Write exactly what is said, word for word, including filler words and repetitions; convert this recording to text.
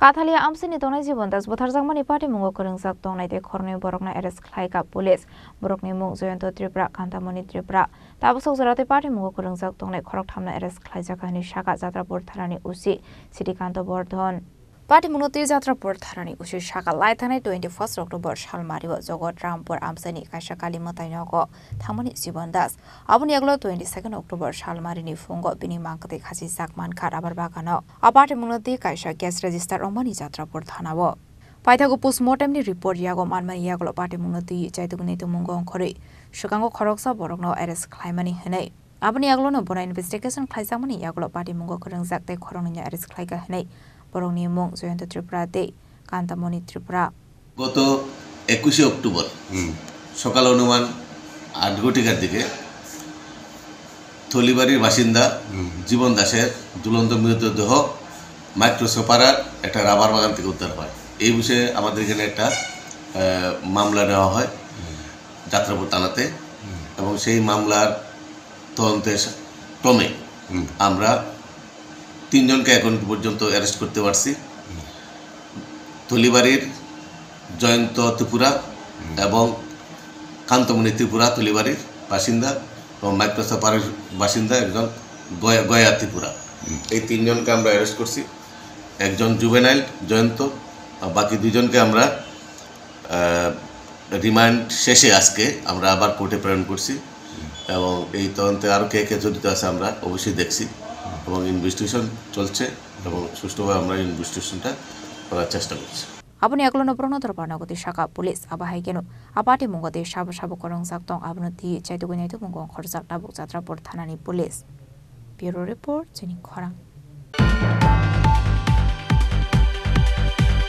Kathalia amchaini tongnai Jibon Das butharjakmani patimungo kwrwngjak tongnai tei khoroknwi borokno arrest khlaikha police. Borokni mung Jayanta Tripura, Kantamoni Tripura. Tabuk sokjora tei patimungo kwrwngjak tongnai khoroktham no arrest khlaijakha hwnwi sakha Jatrapur thanani O C Srikanto Bordhon. Patimungno twi Jatrapur thanani O C sakha lai thangnai twenty first October salmario Jagat Rampur amchaini kaisa kali mwtai nogo thangmani Jibon Das. Aboni yagulo twenty second October salmarini phungo bini mangkwtwi khachijak mankha rubber bagano. A patimungno twi kaisa case register wngmani Jatrapur thanao. Paithago postmortemni report yago manmani yagulo patimungno twi chaitugni tongmungo ongkhorwi swkango khoroksa borokno arrest khlaimani hwnwi. Aboni yagulono bono investigation khlaijakmani yagulo patimungo kwrwngjak tei khoroknwino arrest khlaikha hwnwi borokni mung Jayanta Tripura tei Kantamoni Tripura. গত একুশে অক্টোবর হুম। সকাল অনুমান আট ঘটিকার দিকে থলিবাড়ির বাসিন্দা হুম। জীবন দাসের ঝুলন্ত মৃতদেহ মাইক্রোসোপাড়ার একটা রাবার বাগান থেকে উদ্ধার হয়। এই বিষয়ে আমাদের এখানে একটা আহ, মামলা নেওয়া হয় হুম। যাত্রাপুর থানাতে। হুম। এবং সেই মামলার তদন্তে ক্রমে হুম। আমরা তিনজনকে এখন পর্যন্ত অ্যারেস্ট করতে পারছি। হুম। থলিবাড়ির জয়ন্ত ত্রিপুরা হুম। এবং কান্তমণি ত্রিপুরা থলিবাড়ির বাসিন্দা এবং মাইক্রোসোপাড়ার বাসিন্দা একজন গয়া, গয়া ত্রিপুরা। হুম। এই তিনজনকে আমরা অ্যারেস্ট করছি। একজন জুভেনাইল জয়ন্ত, আর বাকি দুইজনকে আমরা আহ, রিমান্ড শেষে আজকে আমরা আবার কোর্টে প্রেরণ করছি এবং এই তদন্তে আরো কে কে জড়িত আছে আমরা অবশ্যই দেখছি এবং ইনভেস্টিগেশন চলছে এবং সুষ্ঠুভাবে আমরা ইনভেস্টিগেশনটা করার চেষ্টা করছি। Aboni yagulono borokno dorbar nogotwi sakha police, abo hai kheno a patimungo tei sabo sabo kwrwngjak tong, abono twi chaitugwi naitugmungo ongkhorjak tabuk Jatrapur thanani police. Bureau report, chini khorang.